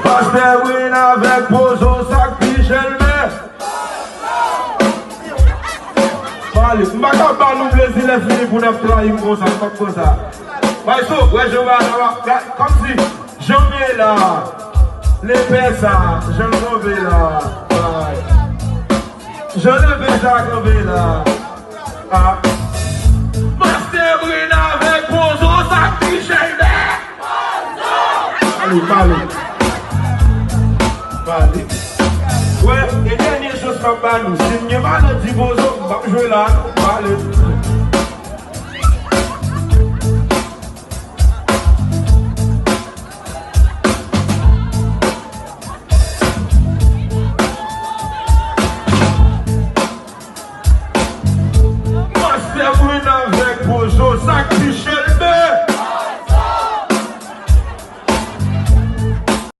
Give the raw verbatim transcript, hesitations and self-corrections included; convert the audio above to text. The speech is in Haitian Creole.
Pastè Brin avèk Bozo, sa k pi jèlbè. Pale, m pa ka ba nou plezi lè fini pou n ap trayi m konsa, m p ap konsa. Bay so, wè jan ba la, kòmsi, jan m ye la, lepè sa, jan m tonbe la. Jan lepè sa kanpe la. Ah. Pastè Brin avèk Bozo, sa k pi jèlbè. Pale, pale. Pale. Wè, e dènye chans m ap ba nou. Si m gen maladi Bozo, m p ap jwe la, non. Pale.